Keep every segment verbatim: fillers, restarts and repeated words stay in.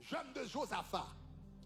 Jèn de Jozafa.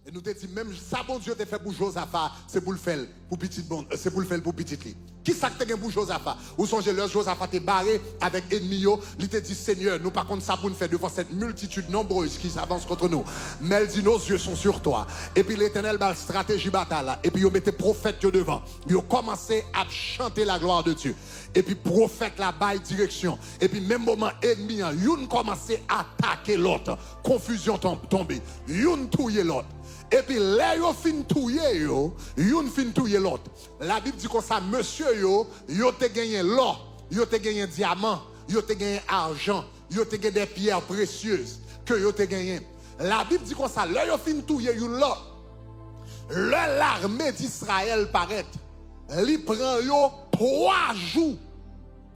E nou te di, menm sa Bondye te fè pou Jozafa, se pou l fè l pou pitit bon, se pou l fè l pou pitit li. Ki sa k te gen pou Jozafa? Ou sonje lè Jozafa te bare avèk ènmi yo, li te di, Senyè, nou pa konn sa pou n fè devan cette multitude nombreuse qui s'avance contre nous. Mais elle dit, nos yeux sont sur toi. Epi Letènèl ba l estrateji batay la. Epi yo mete pwofèt yo devan. Yo kòmanse ap chante la gloire de Dieu. Epi pwofèt la bay direksyon. Epi menm moman ènmi an, youn kòmanse atake lòt. Konfizyon ton-, tonbe. Youn touye lòt. Epi lè yo fin touye yo, youn fin touye lòt. Labib di konsa, mesye yo, yo te genyen lò, yo te genyen dyaman, yo te genyen ajan, yo te gen de pyè presyez ke yo te genyen. Labib di konsa, lè yo fin touye youn lòt, lè lame Disrayèl parèt, li pran yo twa jou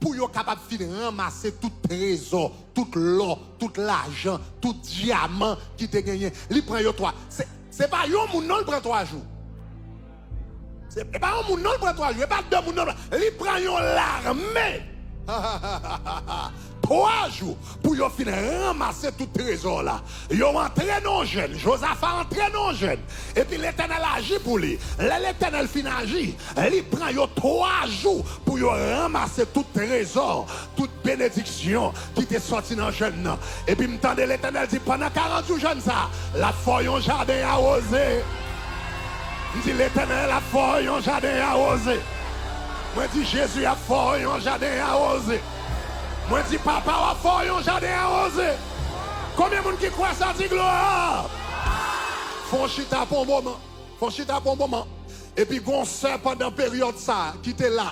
pou yo kapab fin ranmase tout trezò, tout lò, tout lajan, tout dyaman ki te genyen. Li pran yo twa. Se, se pa yon moun non, li pran twa jou. Se, se pa yon moun non, li pran twa jou. Se pa de moun non, li pran yon lame. Twa jou pou yo fin ranmase tout trezò la. Yo antre nan yon jèn. Jozafa antre nan yon jèn. Epi Letènèl aji pou li. Lè Letènèl fin aji, li pran yo twa jou pou yo ranmase tout trezò, tout benediksyon ki te sòti nan jèn nan. Epi m tande Letènèl di, pandan karant jou jèn sa, l ap fè w yon jaden awoze. M di, Letènèl ap fè w yon jaden awoze. Mwen di, Jezi ap fè w yon jaden awoze. Mwen di, Papa w ap fè w yon jaden awoze. Konbyen moun ki kwè sa, di glwa? Fè w chita pou yon moman. Fè w chita pou yon moman. Epi gon sè pandan peryòd sa ki te la.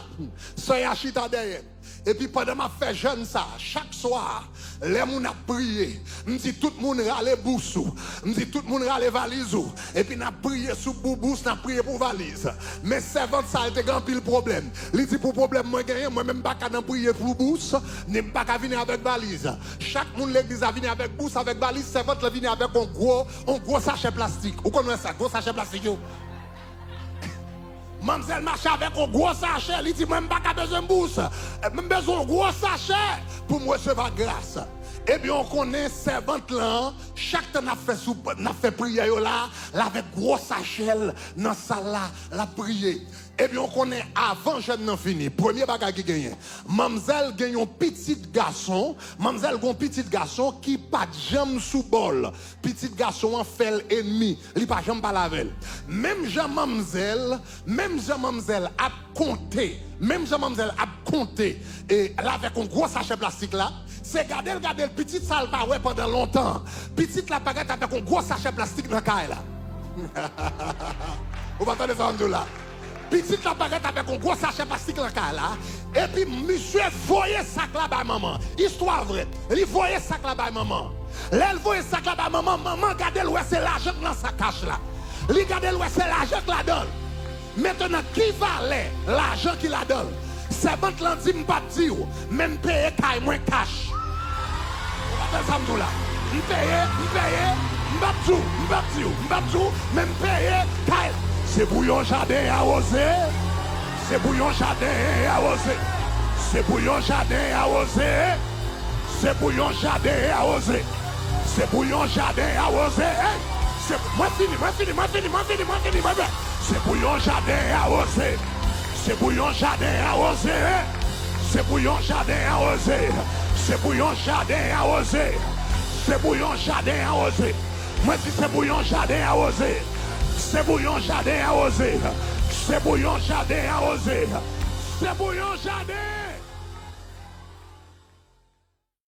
Sè a chita dèyè. Epi pandan m ap fè jèn sa, chak swa, lè moun ap priye, m di tout moun rale bous ou. M di tout moun rale valiz ou. Epi n ap priye sou pou bous, n ap priye pou valiz. Men sèvant sa, li te gen anpil pwoblèm. Li di pou pwoblèm mwen genyen, mwen menm m pa ka nan priye pou bous, ni m pa ka vini avèk valiz. Chak moun legliz la vini avèk bous, avèk valiz, sèvant la vini avèk yon gwo, yon gwo sachè plastik. Ou konn wè sa, gwo sachè plastik yo? Manmzèl mache avèk yon gwo sachè, li di, mwen, m pa ka bezwen bous. M bezwen yon gwo sachè pou m resevwa gras. Ebyen, w konnen sèvant lan, chak tan n ap fè sou, n ap fè priyè yo la, l avèk gwo sachè l nan sal la, l ap priye. Ebyen, w konnen avan jèn nan fini, premye bagay ki genyen, manmzèl gen yon pitit gason, manmzèl gen yon pitit gason ki pa t janm sou bò l. Pitit gason an fè l ènmi, li pa janm pale avè l. Menm jan manmzèl, menm jan manmzèl ap konte, menm jan manmzèl ap konte, e, l avèk yon gwo sachè plastik la, se gade l, gade l, pitit sa l pa wè pandan lontan. Pitit la parèt avèk yon gwo sachè plastik nan kay la. Ou pa tande sa m di w la? Pitit la parèt avèk yon gwo sachè plastik nan kay la, epi misye voye sak la bay manman. Istwa vrè. Li voye sak la bay manman. Lè l voye sak la bay manman, manman gade l wè se lajan k nan sak kach la. Li gade l wè se lajan k ladan l. Mentenan, ki valè lajan ki ladan l? Sèvant lan di, m p ap di w, men m peye kay mwen kach. Ou pa tande sa m di w la? M peye, m peye, m p ap di w, m p ap di w, m p ap di w, men m peye kay la. Se pou yon jaden awoze. Se pou yon jaden awoze. Se pou yon jaden awoze. Se pou yon jaden awoze. Se pou yon jaden awoze. Ey! Se, mwen fini, mwen fini, mwen fini, mwen fini, mwen fini, mwen fini. Se pou yon jaden awoze. Se pou yon jaden awoze. Se pou yon jaden awoze. Se pou yon jaden awoze. Se pou yon jaden awoze. Mwen di se pou yon jaden awoze. Se pou yon jaden awoze. Se pou yon jaden awoze. Se pou yon jaden